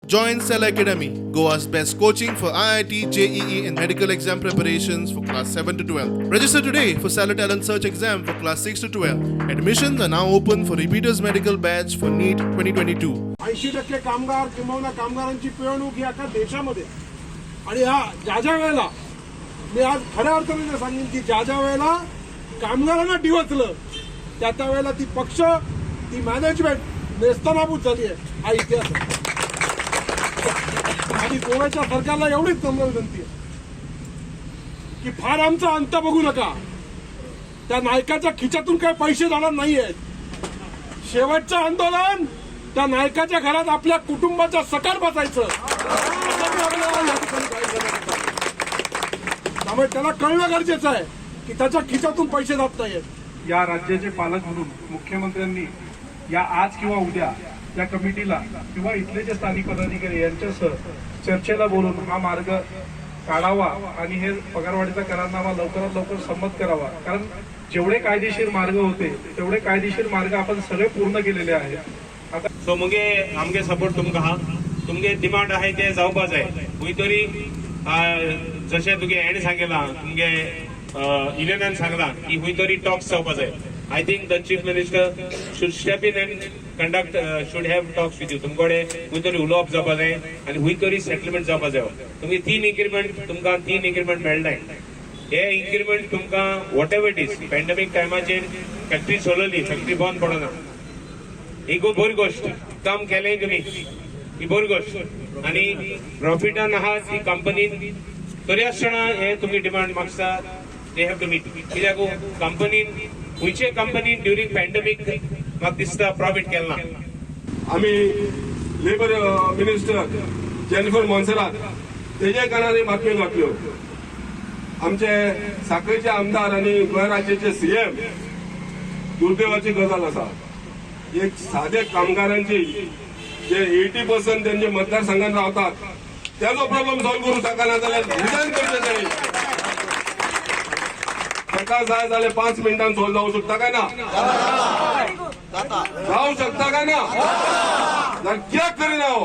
Join Cell Academy, Goa's best coaching for IIT, JEE, and medical exam preparations for class 7 to 12. Register today for Stellar Talent Search exam for class 6 to 12. Admissions are now open for repeaters medical batch for NEET 2022. 80% कामगार किंबहुना कामगारांची पिळवणूक ही अख्ख्या देशामध्ये. आणि हा ज्या ज्या वेळेला, मी आज खऱ्या अर्थाने जे सांगेन की ज्या ज्या वेळेला कामगारांना डिवचलं, त्या त्या वेळेला ती पक्ष, ती मॅनेजमेंट नेस्तनाबूत झाली आहे. हा इतिहास आहे. आणि गोव्याच्या सरकारला एवढीच नम्र विनंती आहे की फार आमचा अंत बघू नका. त्या नायकाच्या खिच्यातून काही पैसे जाणार नाहीयेत. शेवटचं आंदोलन त्या नायकाच्या घरात आपल्या कुटुंबाच्या सकाळ बसायचं, असं मी आपल्याला या ठिकाणी जाहीर करत आहे. त्यामुळे त्याला कळणं गरजेचं आहे की त्याच्या खिशातून पैसे जात नाहीयेत. या राज्याचे पालक म्हणून मुख्यमंत्र्यांनी या आज किंवा उद्या या कमिटीला किंवा इथले जे स्थानिक पदाधिकारी यांच्यासह चर्चेला बोलून हा मार्ग काढावा आणि हे पगारवाढीचा करारनामा लवकरात लवकर संमत करावा, कारण जेवढे कायदेशीर मार्ग होते तेवढे कायदेशीर मार्ग आपण सगळे पूर्ण केलेले आहेत आता. सो मुगे आमगे सपोर्ट तुमकां आहा. तुमगे डिमांड आहाय ते जावपा जाय. खंय तरी जशें तुगे हेणे सांगिलां, तुमगे युनियनान सांगलां की खंय तरी टॉक्स जावपा जाय. I think the Chief Minister should step in and conduct, should have talks with you. तुमकडे खंय तरी उलोवप जावपा जाय आनी खंय तरी सेटलमेंट जावपा जाय. तुमी तीन इन्क्रिमेंट, तुमकां तीन इन्क्रिमेंट मेळनाय. हे इन्क्रिमेंट तुमकां, whatever it is, pandemic टायमाचेर फॅक्टरी चलयली, फॅक्टरी बंद पडना, ही खूब बरी गोष्ट. काम केलें तुमी, ही बरी गोष्ट आनी प्रॉफिटान आहा ती कंपनीन. तरी आसतना हे तुमी डिमांड मागता, they have to meet. कित्याक कंपनीन, खंयचे कंपनीन ड्युरींग पॅन्डेमीक म्हाका दिसता प्रॉफीट केलें ना. आमी लेबर मिनिस्टर जेनिफर मोन्सेरात तेजे कानार ही बातम्यो घातल्यो. आमचे साखळीचे आमदार आनी गोंय राज्याचे सीएम, दुर्दैवाची गजाल आसा, एक साधे कामगारांची जे 80% त्यांचे मतदारसंघात रावतात, त्याचो प्रॉब्लेम सॉल्व करूंक शकना जाल्यार रिजायन करचें तांणी. ताका जाय जाल्यार 5 मिनटान सॉल्व जावंक शकता काय ना? जावं शकता काय ना? जाल्यार कित्याक करिना हो?